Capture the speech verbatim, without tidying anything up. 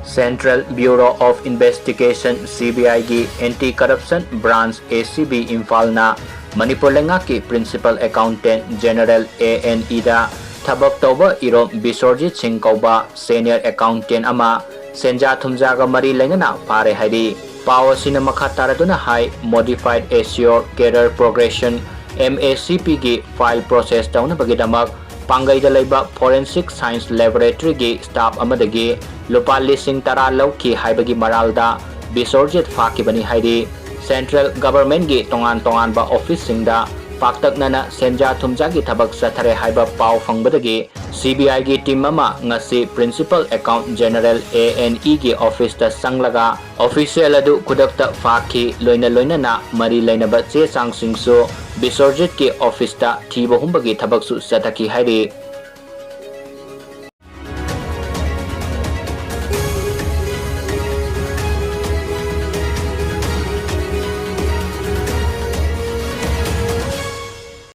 Central Bureau of Investigation, C B I ꯒꯤ Anti Corruption Branch, A C B ꯏꯝꯐꯥꯜꯅ Manipur ꯂꯩꯉꯥꯛꯀꯤ Principal Accountant General, A N E ꯗ ꯊꯕꯛ ꯇꯧꯕ ꯏꯔꯣꯝ ꯕꯤꯁꯣꯔꯖꯤꯠ ꯁꯤꯡ ꯀꯧꯕ senior accountant ꯑꯃ ꯁꯦꯟꯖꯥ ꯊꯨꯝꯖꯥꯒ ꯃꯔꯤ ꯂꯩꯅꯅ ꯐꯥꯔꯦ ꯍꯥꯏꯔꯤ꯫ ꯄꯥꯎ ꯑꯁꯤꯅ ꯃꯈꯥ ꯇꯥꯔꯗꯨꯅ ꯍꯥꯏ, Modified Assure Career Progression, M A C P ꯒꯤ file process ꯇꯧꯅꯕꯒꯤꯗꯃꯛ ꯄꯥꯡꯒꯩꯗ ꯂꯩꯕ Forensic Science Laboratory ꯒꯤ staff ꯑꯃꯗꯒꯤ ꯂꯨꯄꯥ ꯂꯤꯁꯤꯡ ꯇꯔꯥ ꯂꯧꯈꯤ ꯍꯥꯏꯕꯒꯤ ꯃꯔꯥꯜꯗ ꯕꯤꯁꯣꯔꯖꯤꯠ ꯐꯥꯈꯤꯕꯅꯤ ꯍꯥꯏꯔꯤ꯫ Central Government ꯒꯤ ꯇꯣꯉꯥꯟ ꯇꯣꯉꯥꯟꯕ office ꯁꯤꯡꯗ ꯄꯥꯛꯇꯛꯅꯅ ꯁꯦꯟꯖꯥ ꯊꯨꯝꯖꯥꯒꯤ ꯊꯕꯛ ꯆꯠꯊꯔꯦ ꯍꯥꯏꯕ ꯄꯥꯎ ꯐꯪꯕꯗꯒꯤ C B I ꯒꯤ team ꯑꯃ ꯉꯁꯤ Principal Account General, A N E ꯒꯤ office ꯇ ꯆꯪꯂꯒ official ꯑꯗꯨ ꯈꯨꯗꯛꯇ ꯐꯥꯈꯤ꯫ ꯂꯣꯏꯅ ꯂꯣꯏꯅꯅ ꯃꯔꯤ ꯂꯩꯅꯕ ꯆꯦ ꯆꯥꯡꯁꯤꯡꯁꯨ ꯕꯤꯁꯣꯔꯖꯤꯠꯀꯤ office ꯇ ꯊꯤꯕ ꯍꯨꯝꯕꯒꯤ ꯊꯕꯛꯁꯨ ꯆꯠꯊꯈꯤ ꯍꯥꯏꯔꯤ꯫